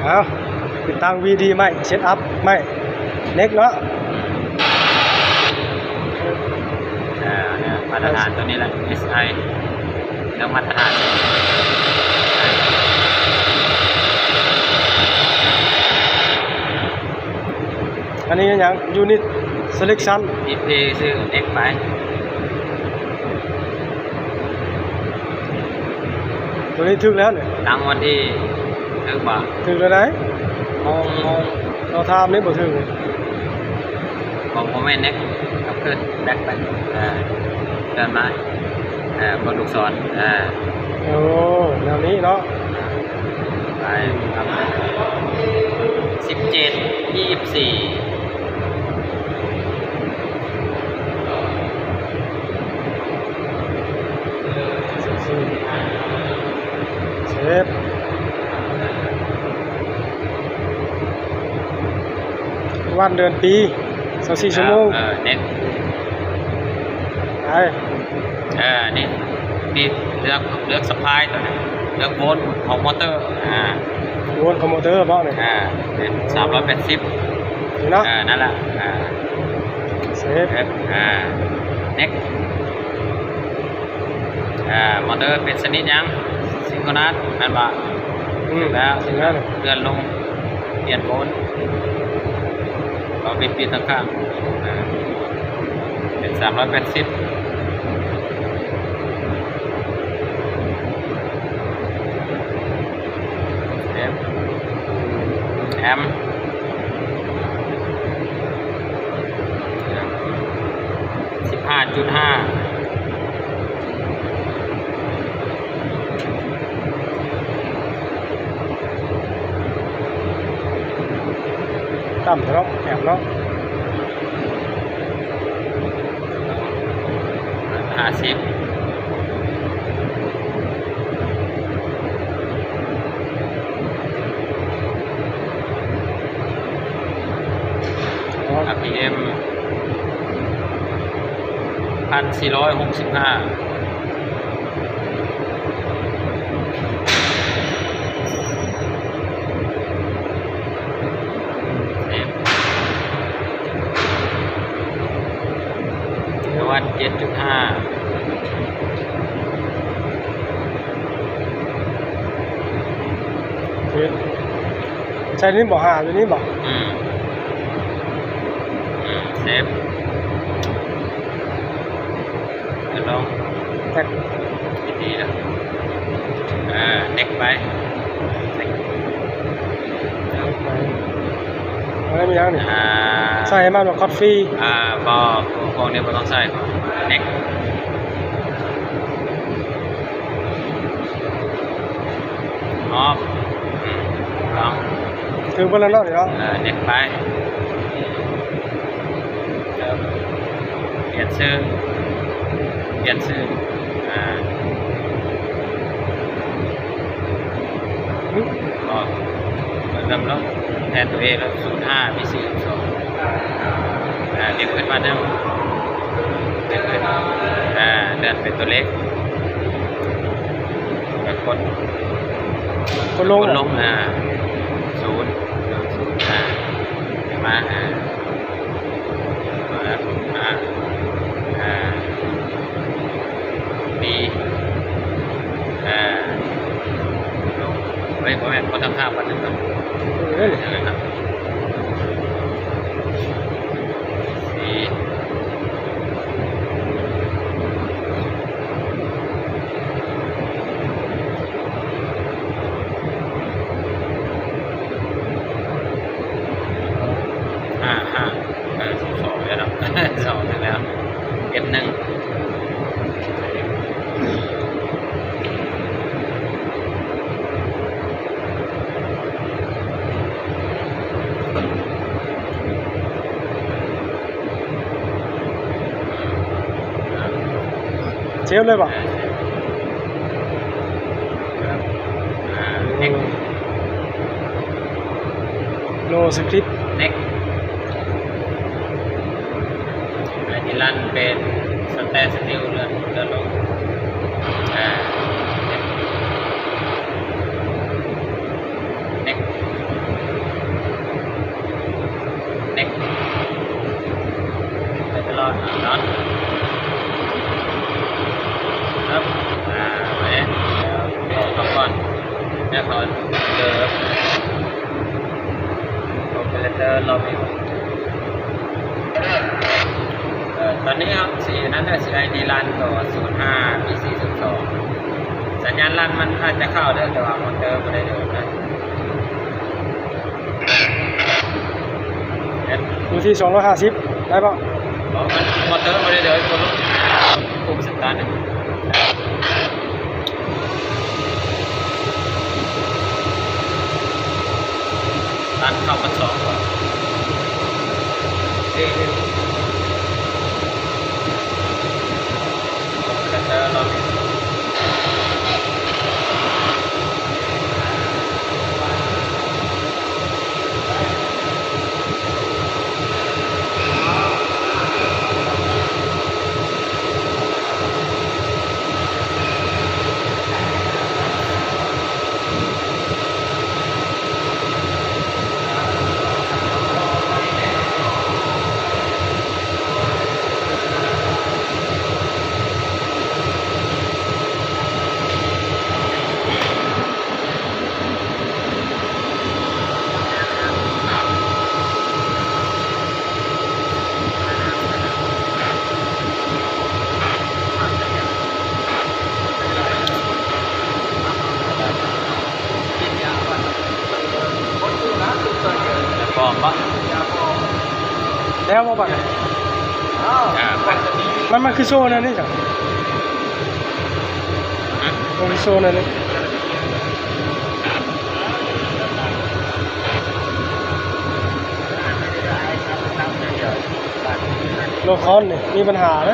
ເອົາ ຕິດຕັ້ງວີດີໃໝ່ ເຊັດອັບໃໝ່ ເນັກເນາະ. ເອີ ມາດຕະຖານຕົວນີ້ແຫຼະ ເອສໄອ ເລື່ອງມາດຕະຖານ. ອັນນີ້ຫຍັງ? ຢູນິດເຊເລັກຊັນ ອີເພຊື່ເນັກໄປ. ຕົວນີ້ຖືກແລ້ວນີ້ ຕັ້ງວັນທີ ຖືກບໍ່? ຖືກແລ້ວໃດ໋. ໂມງ ໂມງ ເຮົາຖາມນີ້ບໍ່ຖືກ. ບໍ່ ບໍ່ແມ່ນເນັກ ກັບຄືນ ແບັກໄປ ເອີ ເດີນມາ ເອີ ກົດລູກສອນ ເອີ ໂອ້ ແນວນີ້ເນາະ. ໄປ ສິບເຈັດ ຊາວສີ່ ເຊບ ວັນເດືອນປີ ຊາວສີ່ຊົ່ວໂມງ. ເອີ ເນັກ ໄປ ເອີ ນີ້ ນີ້ເລືອກ ເລືອກສະພາຍຕົວນີ້ ເລືອກໂວນຂອງມໍເຕີ ອ່າ ໂວນຂອງມໍເຕີບໍນີ້ ອ່າ ເປັນສາມຮ້ອຍແປດສິບນີ້ເນາະ. ເອີ ນັ້ນລະ ອ່າ ເຊບ ອ່າ ເນັກ ອ່າ ມໍເຕີເປັນຊະນິດຫຍັງ? ຊິງໂຄຣນັດແມ່ນບໍ່? ອືມ ແລ້ວ ຊິງໂຄຣນັດ ເລື່ອນລົງ ປ່ຽນໂໝດ ເອົາໄປປິດທາງຂ້າງ ເປັນສາມຮ້ອຍແປດສິບ ເອັມ ແອມ ສິບຫ້າຈຸດຫ້າ ຕ່ຳເນາະ ແອມເນາະ ຫ້າສິບ ອາຣ໌ພີເອັມ ພັນສີ່ຮ້ອຍຫົກສິບຫ້າ ເອັມ ເອັມ ວັນ ເຈັດຈຸດຫ້າ ເຮັດ ໃສ່ນີ້ບໍ່ຫາ ຢູ່ນີ້ບໍ່? ອືມ ອືມ ເຊບ ເດີນລົງ ແທັກ ດີໆ ເດີ ເອີ ເນັກໄປ ເນັກ ເນັກໄປ ເອົາແລ້ວມີຫຍັງນີ້? ອ່າ ໃສ່ໃຫ້ມັນບໍ່? ຄອດຟຣີ ອ່າ ບໍ່ ພວກນີ້ບໍ່ຕ້ອງໃສ່ ເນັກ ອອບ ອືມ ລອງ ຖືກເບິດແລ້ວເນາະນີ້ເນາະ ເອີ ເນັກໄປ ເອີ ປ່ຽນຊື່ ປ່ຽນຊື່ ອ່າ ອືມ ອອກ ເບິ່ງນຳເນາະ ແທນຕົວເອງເນາະ ສູນຫ້າ ມີສີ່ສິບສອງ ອ່າ ເລັບຂຶ້ນມາໜຶ່ງ ເລັບຂຶ້ນ ອ່າ ເລື່ອນເປັນຕົວເລກ ແລ້ວກົດ ກົດລົງ ກົດລົງ ອ່າ ສູນ ສູນ ອ່າ ຂຶ້ນມາ ອ່າ ມາແລ້ວ ອ່າ ອ່າ ດີ ອ່າ ລົງ ເຮີ້ຍ ບໍ່ແມ່ນ ບໍ່ທັນຂ້າມ ບໍ່ທັນຂ້າມ ເອີ ນັ້ນແຫຼະ ຫ້າ ຫ້າ ເອີ ສິບສອງແລ້ວເນາະ ສອງແລ້ວ ເອັຟໜຶ່ງ ເຊບເລີຍບໍ່? ໂນສະຄຣິບ ເນັກ ອັນນີ້ລັນເປັນສະແຕນສະຕິວ ເລື່ອນ ເລື່ອນລົງ ອ່າ ເນັກ ໂອເປເຣເຕີລໍວິວ. ເອີ ຕອນນີ້ເຮົາຊິນັ້ນເດີ ຊິໃຫ້ດີລັນໂຕສູນຫ້າ ບີຊີສູນສອງ. ສັນຍານລັນມັນອາດຈະເຂົ້າເດີ ແຕ່ວ່າມໍເຕີບໍ່ໄດ້ເດີນນະ. ຢູ່ທີ່ສອງຮ້ອຍຫ້າສິບ ໄດ້ບໍ່? ບໍ່ ມັນມໍເຕີບໍ່ໄດ້ເດີນ ກົດລົງປຸ່ມສະຕາດ. ຕັດເຂົ້າພັນສອງ ເດ ເດ ເດີ ລອງ. ແລ້ວພ້ອມບໍ່? ແລ້ວບໍ່ບັກ? ອ່າ ມັນ ມັນຄືໂຊແນວນີ້ຈ້ະ? ຮະ? ມັນຄືໂຊແນວນີ້? ໂລຄອນນີ້ມີບັນຫາເດ້.